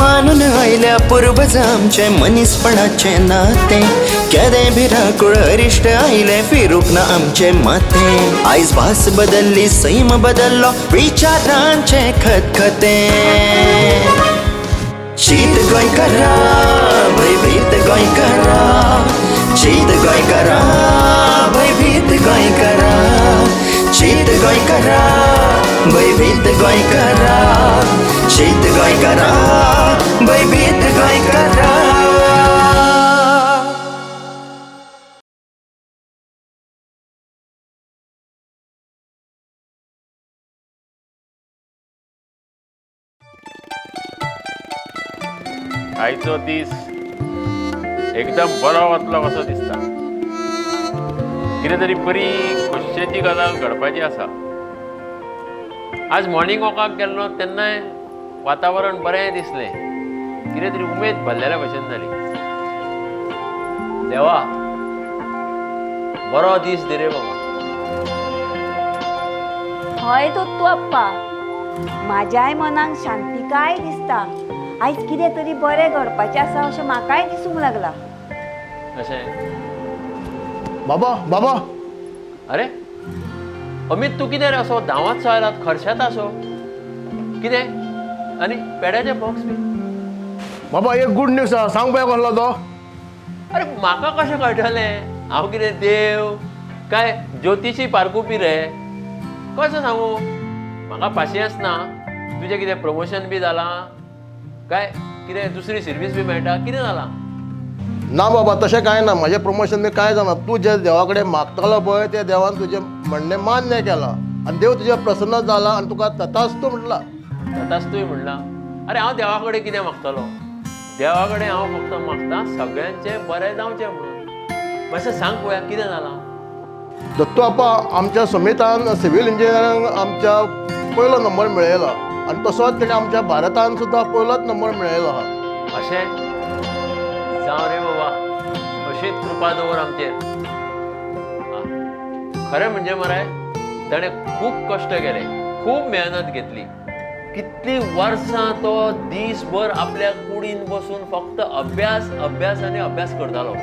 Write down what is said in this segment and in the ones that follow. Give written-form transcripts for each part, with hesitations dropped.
मानून आयल्या पुर्वज आमचे मनीसपणाचें नातें. केदें भिरांकूळ अरिश्ट आयलें, फिरूंक ना आमचें माथें. आयज भास बदल्ली, सैम बदल्लो, विचारांचें खतखतें. शीत गोंयकारा, भंयभीत गोंयकारा, शीत गोंयकारा, भंयभीत गोंयकारा, शीत गोंयकारा, भंयभीत गोंयकारा, शीत गोंयकारा, भंयभीत गोंयकारा. आयचो दीस एकदम बरो वतलो कसो दिसता. कितें तरी बरी खोशयेची गजाल घडपाची आसा. आज मॉर्निंग वॉकाक गेल्लो तेन्नाय वातावरण बरें दिसलें. कितें तरी उमेद भरलेल्या भशेन जाली. देवा, बरो दीस दी रे बाबा. हय दत्तू आप्पा, म्हाज्याय मनाक शांतिकाय दिसता. आयज कितें तरी बरें घडपाचें आसा अशें म्हाकाय दिसूंक लागलां. अशें? बाबा, बाबा. अरे अमित, तूं कितें रे असो धांवत सो आयला, खर्शेता सो कितें? आनी पेड्याचें बॉक्स बी? बाबा, एक गुड न्यूज आहा. सांग पळय कसलो तो. अरे, म्हाका कशें कळटलें? हांव कितें देव काय ज्योतिशी पारखुपी रे? कशें सांगू? म्हाका पाशियेंस ना. तुजें कितें प्रमोशन बी जालां काय? कितें दुसरी सर्वीस बी मेळटा? कितें जालां? ना बाबा, तशें कांय ना. म्हाजें प्रमोशन बी कांय जाणा. तूं जे देवा कडेन मागतालो पळय, ते देवान तुजें म्हणणें मान्य केलां आनी देव तुजें प्रसन्न जाला आनी तुका तथास्तु म्हटलां. तथास्तूय म्हणलां. अरे, हांव देवा कडेन कितें मागतलो? देवा कडेन हांव फक्त मागता सगळ्यांचें बरें जावचें म्हणून. मातशें सांग पळोवया, कितें जालां? दत्तू आपा, आमच्या सुमितान सिवील इंजिनियरींग आमच्या पयलो नंबर मेळयला आनी तसोच तेणें आमच्या भारतान सुद्दां पयलोच नंबर मेळयलो आहा. अशें? जावं रे बाबा, अशीच कृपा दवर आमचेर. खरें म्हणजे मरे, ताणें खूब कश्ट केले, खूब मेहनत घेतली. कितलीं वर्सां तो दीसभर आपल्या कुडीन बसून फक्त अभ्यास, अभ्यास आनी अभ्यास करतालो.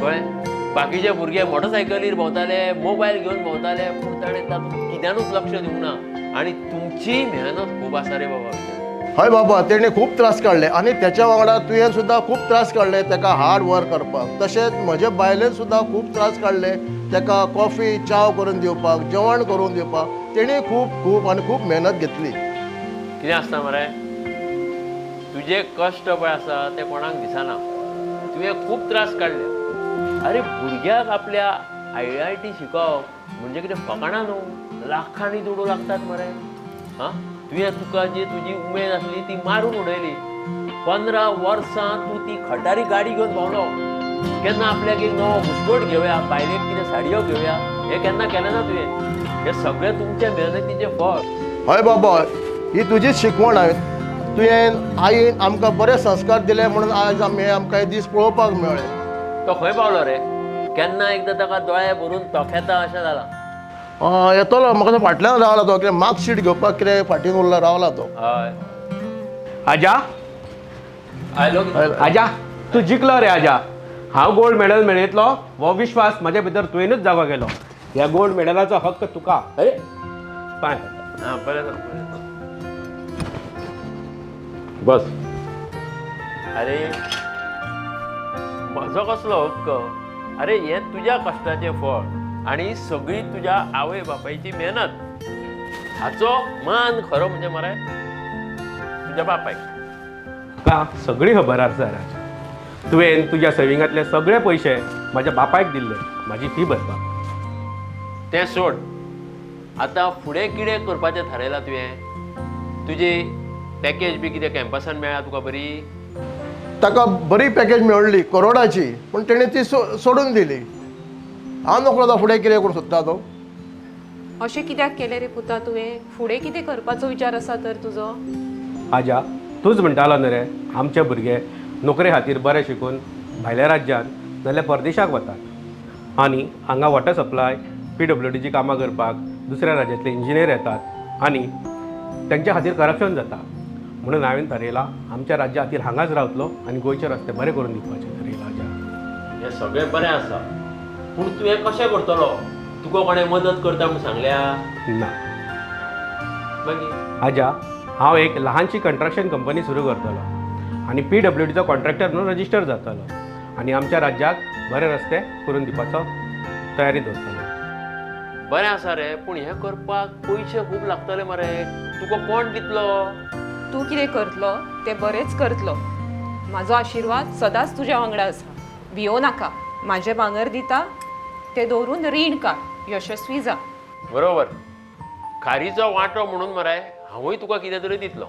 कळ्ळें? बाकीचे भुरगे मोटरसायकलीर भोंवताले, मोबायल घेवन भोंवताले, पूण ताणें तातूंत कित्यानूच लक्ष दिवंक ना. आनी तुमची मेहनत खूब आसा रे बाबा भितर. हय बाबा, तेणें खूब त्रास काडले आनी तेच्या वांगडा तुवें सुद्दां खूब त्रास काडले तेका हार्ड वर्क करपाक. तशेंच म्हजे बायलेन सुद्दां खूब त्रास काडले तेका कॉफी च्याव करून दिवपाक, जेवण करून दिवपाक. तेणी खूब खूब आनी खूब मेहनत घेतली. कितें आसता मरे, तुजे कश्ट पळय आसा ते कोणाक दिसना. तुवें खूब त्रास काडले. अरे, भुरग्याक आपल्या आयआयटी शिकोवप म्हणजे कितें फकाणां न्हू. लाखांनी दुडू लागतात मरे. हां, तुवें तुका जी तुजी उमेद आसली ती मारून उडयली. 15 वर्सां तूं ती खटारी गाडी घेवन भोंवलो. केन्ना आपल्याक एक नवो बुशकोट घेवया, बायलेक कितें साडयो घेवया, हें केन्ना केलें ना तुवें. हें सगळें तुमच्या मेहनतीचें फळ. हय बाबा, ही तुजीच शिकवण आहे. तुवें, आईन आमकां बरे संस्कार दिले म्हणून आयज आमी आमकां हे दीस पळोवपाक मेळ्ळे. तो खंय पावलो रे? केन्ना एकदां ताका दोळे भरून तोखेता अशें जालां. येतलो म्हाका तो. फाटल्यान रावला तो. कितें मार्कशीट घेवपाक कितें फाटीन उरला, रावला तो. हय. आजा. आयलो. आजा, तूं जिखलो रे आजा. हांव गोल्ड मेडल मेळयतलो हो विश्वास म्हज्या भितर तुवेंनूच जागो केलो. ह्या गोल्ड मेडलाचो हक्क तुका. अरे. पांय. हां, बरें ना, बरें. बस. अरे, म्हजो कसलो हक्क? अरे, हें तुज्या कश्टाचें फळ आनी सगळी तुज्या आवय बापायची मेहनत. हाचो मान खरो म्हणजे मरे तुज्या बापायक. तुका सगळी खबर आसा राजा. तुवें तुज्या सेविंगांतले सगळे पयशे म्हाज्या बापायक दिल्ले म्हाजी फी भरपाक. तें सोड, आतां फुडें कितें करपाचें थारायलां तुवें? तुजी पॅकेज बी कितें कॅम्पसान मेळ्ळा तुका बरी? ताका बरी पॅकेज मेळ्ळी करोडाची, पूण तेणें ती सोडून दिली. हांव नकळो आतां फुडें कितें करूंक सोदता तो. अशें कित्याक केलें रे पुता तुवें? फुडें कितें करपाचो विचार आसा तर तुजो? आजा, तूंच म्हणटालो न्हू रे, आमचे भुरगे नोकरे खातीर बरें शिकून भायल्या राज्यांत नाल्यार परदेशाक वतात आनी हांगा वॉटर सप्लाय, पीडब्ल्यूडीची कामां करपाक दुसऱ्या राज्यांतले इंजिनियर येतात आनी तेंच्या खातीर करप्शन जाता. म्हणून हांवें थारयलां, आमच्या राज्या खातीर हांगाच रावतलो आनी गोंयचे रस्ते बरे करून दिवपाचे थारयलां आज्या. हें सगळें बरें आसा, पूण तूं हें कशें करतलो? तुका कोणें मदत करता म्हूण सांगल्या? ना. मागीर? आज्या, हांव एक ल्हानशी कंस्ट्रक्शन कंपनी सुरू करतलो आनी पीडब्ल्यूडीचो कॉन्ट्रॅक्टर म्हणून रजिस्टर जातलो आनी आमच्या राज्याक बरे रस्ते करून दिवपाचो तयारी दवरतलो. बरें आसा रे, पूण हें करपाक पयशे खूब लागतले मरे. तुका कोण दितलो? तूं कितें करतलो तें बरेंच करतलो. म्हाजो आशिर्वाद सदांच तुज्या वांगडा आसा. भियो नाका. म्हाजें भांगर दिता तें दवरून रीण काड, यशस्वी जा. बरोबर, खारीचो वांटो म्हणून मरे हांवूय तुका कितें तरी दितलो.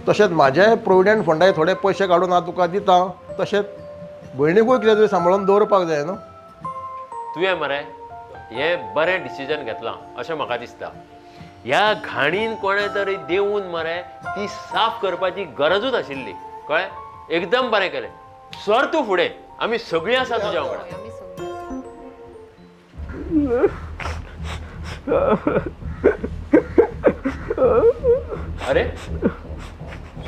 तशेंच म्हाजे प्रोविडंट फंडाय थोडे पयशे काडून हांव तुका दिता. तशेंच भयणीकूय कितें तरी सांबाळून दवरपाक जाय न्हू. तुवें मरे हें बरें डिसिजन घेतलां अशें म्हाका दिसता. ह्या घाणीन कोणें तरी देंवून मरे ती साफ करपाची गरजूच आशिल्ली, कळ्ळें? एकदम बरें केलें. सर तूं फुडें, आमी सगळीं आसा तुज्या वांगडा. हय, आमी सगळीं. अरे,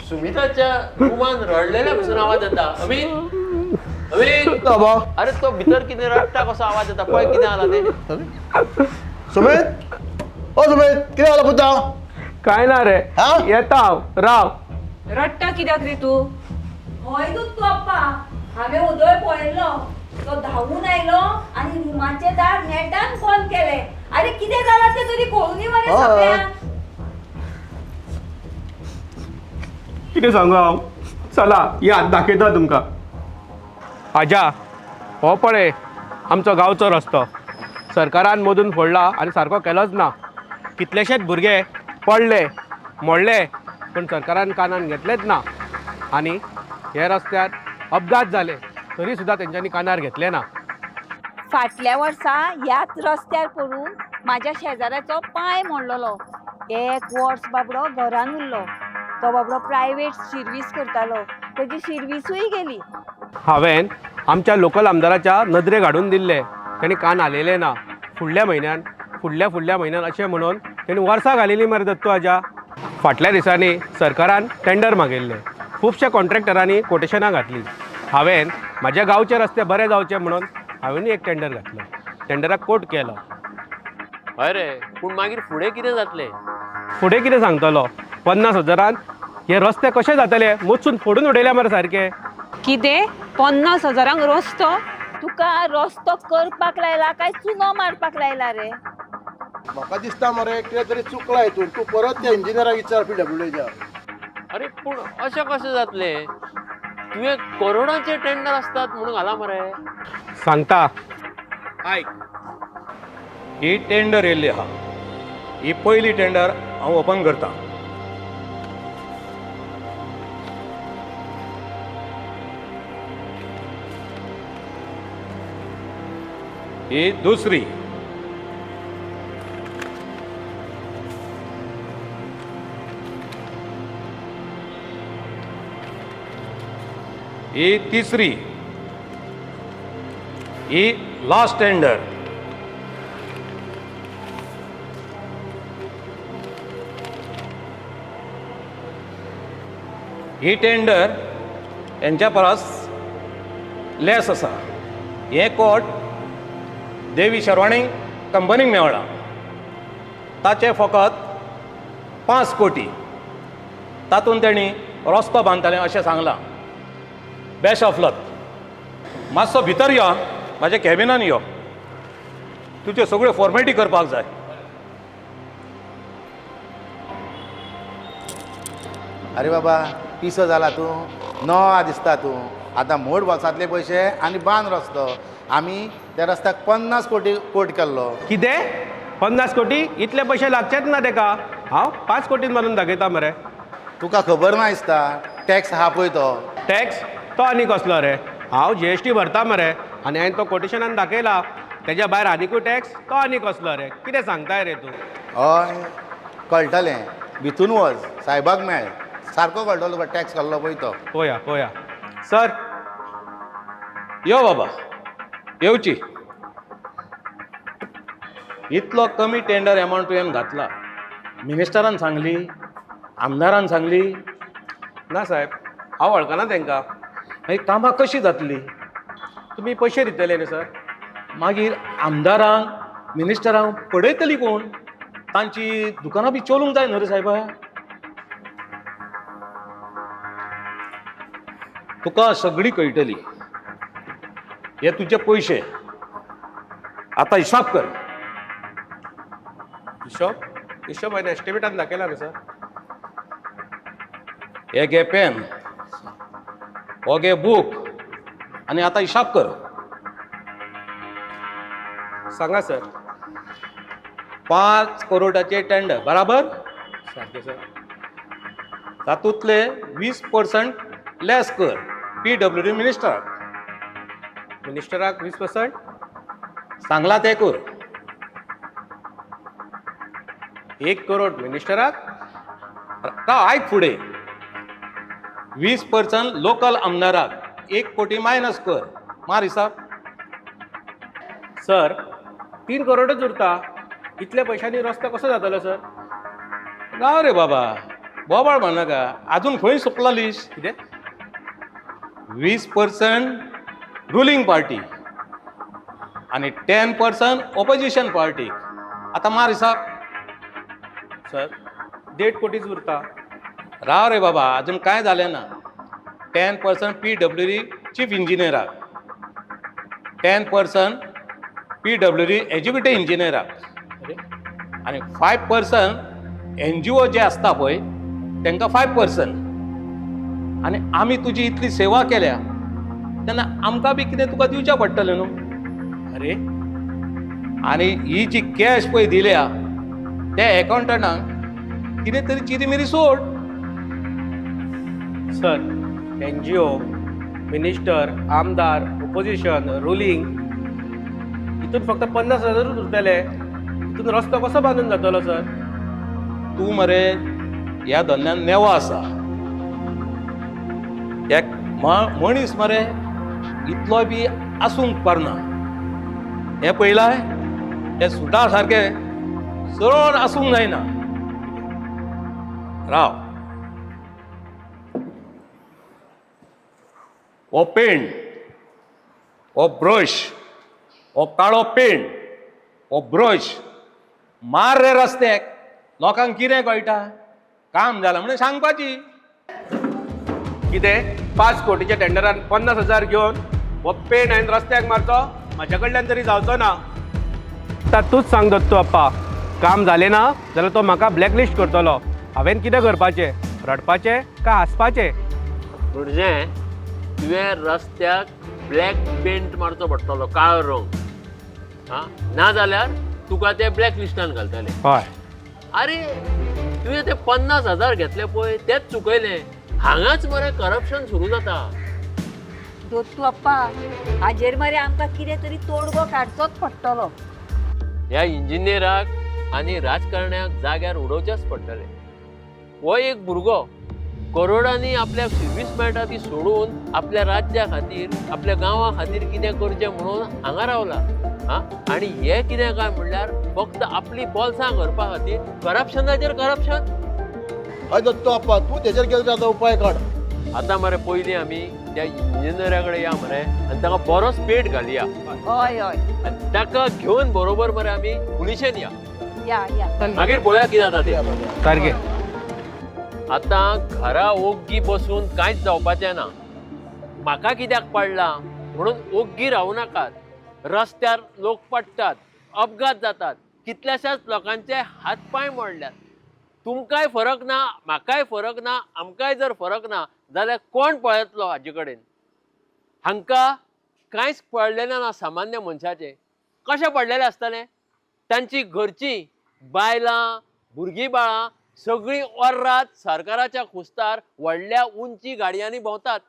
सुमिताच्या रुमान रडलेल्या भशेन आवाज येता. अमित, अमित! बाबा. अरे, तो भितर कितें रडटा कसो आवाज येता, पळय कितें जाला तें. सुमेध, ओ सुमेध, कितें जालां पुता? काय ना रे. हा? येता हांव, राव. रडटा कित्याक रे तूं? हय दत्तू आप्पा, हांवें उदय पळयल्लो, तो धांवून आयलो आनी रुमाचें दार नेटान बंद केलें. आरे, कितें जालां तें तरी कळुनी मरे हय. सगळ्यांक. कितें सांगू हांव, चला या, दाखयता तुमकां. आज्या, हो पळय आमचो गांवचो रस्तो. सरकारान मदून फोडला आनी सारको केलोच ना. कितलेशेच भुरगे पडले, मोडले, पूण सरकारान कानान घेतलेच ना. आनी हे रस्त्यार अपघात जाले तरी सुद्दां तेंच्यांनी कानार घेतलें ना. फाटल्या वर्सा ह्याच रस्त्यार पडून म्हाज्या शेजाऱ्याचो पांय मोडलेलो. एक वर्स बाबडो घरान उरलो. तो बाबडो प्रायवेट शिर्वीस करतालो, तेजी शिर्विसूय गेली. हांवें आमच्या लोकल आमदाराच्या नदरेक हाडून दिल्लें, तेणी कान हालयलें ना. फुडल्या म्हयन्यान, फुडल्या फुडल्या म्हयन्यान अशें म्हणून तेणी वर्सां घालिलीं मरे दत्तू आज्या. फाटल्या दिसांनी सरकारान टेंडर मागयल्लें, खुबश्या कॉन्ट्रॅक्टरांनी कोटेशनां घातलीं. हांवें म्हाज्या गांवचे रस्ते बरे जावचे म्हणून हांवेंय एक टेंडर घातलो, टेंडराक कोट केलो. हय रे, पूण मागीर फुडें कितें जातलें? फुडें कितें सांगतलो, 50,000न हे रस्ते कशे जातले? मोचून फोडून उडयल्या मरे सारके. कितें, 50,000 रस्तो? तुका रस्तो करपाक लायला काय चुनो मारपाक लायला रे? म्हाका दिसता मरे कितें तरी चुकलां हितून. तूं परत त्या इंजिनियराक विचार पीडब्ल्यूडीच्या. अरे, पूण अशें कशें जातलें? तुवें करोडांचे टेंडर आसतात म्हणून घाला मरे. सांगता आयक. ही टेंडर येयल्ली आहा, ही पयली टेंडर हांव ओपन करतां. ही दुसरी, ही तिसरी, ही लास्ट टेंडर. ही टेंडर हेंच्या परस लेस आसा. हें कोट देवी शर्वाणी कंपनीक मेळ्ळां, ताचें फकत 5 कोटी. तातूंत तेणी रस्तो बांदतलें अशें सांगलां. Best of luck. मातसो भितर यो, म्हाज्या कॅबिनान यो. तुज्यो सगळ्यो फॉर्मेलिटी करपाक जाय. अरे बाबा, पिसो जाला तूं? नवा दिसता तूं. आतां मोड बोल्सांतले पयशे आनी बांद रस्तो. आमी त्या रस्त्याक 50 कोटी कोट केल्लो. कितें, 50 कोटी? इतले पयशे लागचेच ना तेका. हांव 5 कोटीन बांदून दाखयता मरे. तुका खबर ना दिसता, टॅक्स आहा पळय तो. टॅक्स तो आनी कसलो रे? हांव जीएसटी भरता मरे, आनी हांवें तो कोटेशनान दाखयला. तेज्या भायर आनिकूय टॅक्स, तो आनी कसलो रे? कितें सांगताय रे तूं? हय, कळटलें. भितून वच, सायबाक मेळ, सारको कळटलो तुका टॅक्स घाल्लो पळय तो. पोया पोया सर. यो बाबा, येवची. इतलो कमी टेंडर एमावंट तुवें घातला. मिनिस्टरान सांगली, आमदारान सांगली. ना साहेब, हांव वळखना तांकां. मागीर कामां कशीं जातलीं? तुमी पयशे दितले न्ही सर. मागीर आमदारांक मिनिस्टरांक पडयतली कोण? तांची दुकानां बी चलोवंक जाय न्हू रे सायबा. तुका सगळी कळटली. हे तुजे पयशे, आतां हिसाब कर. हिशोब? हिशोब हांवें एस्टिमेटान दाखयला न्ही सर. हे घे पेन, हो घे बूक आनी आतां हिसाब कर. सांगा सर. 5 करोडाचे टेंडर, बराबर? सारकें सर. तातूंतले 20% लेस कर पीडब्ल्यूडी मिनिस्टराक. मिनिस्टराक 20%? सांगला ते कर. 1 करोड मिनिस्टराक? राव, आयक फुडें. 20% लोकल आमदाराक, 1 कोटी मायनस कर. मार हिसाब. सर, 3 करोडच उरता. इतल्या पयशांनी रस्तो कसो जातलो सर? राव रे बाबा, बोबाळ मारनाका. आजून खंय सोंपला लिस्ट. कितें? 20% रुलींग पार्टी आनी 10% ऑपोजिशन पार्टी. आतां मार हिसाब. सर, 1.5 कोटीच उरता. राव रे बाबा, अजून कांय जालें ना. 10% पीडब्ल्यूडी चीफ इंजिनियराक, 10% पीडब्ल्यूडी एज्युकेटीव इंजिनियराक अरे, आनी 5% एनजीओ जे आसता पळय तांकां 5%. आनी आमी तुजी इतली सेवा केल्या तेन्ना आमकां बी कितें तुका दिवचें पडटलें न्हू. अरे, आनी ही जी कॅश पळय दिल्या त्या एकावंटंटाक कितें तरी चिरीमिरी सोड. सर, एनजीओ, मिनिस्टर, आमदार, ओपोजिशन, रुलींग, हितून फक्त 50,000च उरतले. हितून रस्तो कसो बांदून जातलो सर? तूं मरे ह्या धंद्यान नेवो आसा. एक मनीस मरे इतलो बी आसूंक पारना. हें पळयलां, हे सुटा सारकें सरळ आसूंक जायना. राव, हो पेंट, हो ब्रश, हो काळो पेंट, हो ब्रश मार रे रस्त्याक. लोकांक कितें कळटा? काम जालां म्हणून सांगपाची. कितें, 5 कोटीच्या टेंडरान 50,000 घेवन हो पेंट हांवें रस्त्याक मारचो? म्हाज्या कडल्यान तरी जावचो ना. आतां तूंच सांग दत्तू आप्पा, काम जालें ना जाल्यार तो म्हाका ब्लॅकलिस्ट करतलो. हांवें कितें करपाचें? रडपाचें काय हांसपाचें? म्हणजे तुवें रस्त्याक ब्लॅक पेंट मारचो पडटलो, काळो रंग. आं, ना जाल्यार तुका ते ब्लॅक लिस्टान घालतले. हय. अरे, तुवें ते 50,000 घेतले पळय, तेच चुकयले. हांगाच मरे करप्शन सुरू जाता. दत्तू अप्पा, हाजेर मरे आमकां कितें तरी तोडगो काडचोच पडटलो. ह्या इंजिनियराक आनी राजकारण्याक जाग्यार उडोवचेच पडटले. हो एक भुरगो करोडांनी आपल्याक सर्वीस मेळटा ती सोडून आपल्या राज्या खातीर, आपल्या गांवा खातीर कितें करचें म्हणून हांगा रावला. आं, आनी हे कितें काय म्हणल्यार फक्त आपली बोल्सां करपा खातीर करप्शनाचेर करप्शन. हय दत्तू आप्पा, तूं तेजेर कितें आतां उपाय काड. आतां मरे पयलीं आमी त्या इंजिनियरा कडेन या मरे आनी ताका बरोच पेट घालया. हय हय. आनी ताका घेवन बरोबर मरे आमी पुलिशेन या. या या. मागीर पळोवया कितें जाता तें. सारकें. आतां घरा ओग्गी बसून कांयच जावपाचें ना. म्हाका कित्याक पडलां म्हणून ओग्गी रावूं नाकात. रस्त्यार लोक पडटात, अपघात जातात, कितल्याशाच लोकांचे हात पांय मोडल्यात. तुमकांय फरक ना, म्हाकाय फरक ना. आमकांय जर फरक ना जाल्यार कोण पळयतलो हाजे कडेन? हांकां कांयच पडलेलें ना. सामान्य मनशाचें कशें पडलेलें आसतलें? तांची घरचीं बायलां, भुरगीं बाळां सगळीं ओर्रात सरकाराच्या खुस्तार व्हडल्या उंची गाडयांनी भोंवतात.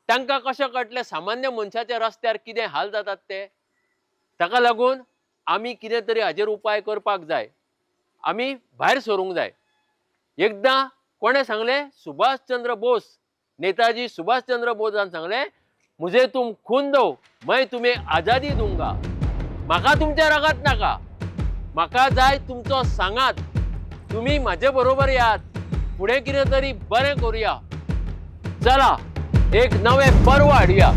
तांकां कशें कळटलें सामान्य मनशाच्या रस्त्यार कितें हाल जातात ते? ताका लागून आमी कितें तरी हाजेर उपाय करपाक जाय. आमी भायर सरूंक जाय. एकदां कोणें सांगलें? सुभाष चंद्र बोस, नेताजी सुभाष चंद्र बोसान सांगलें, मुझे तुम खून दो, मैं तुम्हें आजादी दूंगा. म्हाका तुमच्या रगात नाका, म्हाका जाय तुमचो सांगात. तुमी म्हाजे बरोबर यात, फुडें कितें तरी बरें करुया. चला एक नवें पर्व हाडया.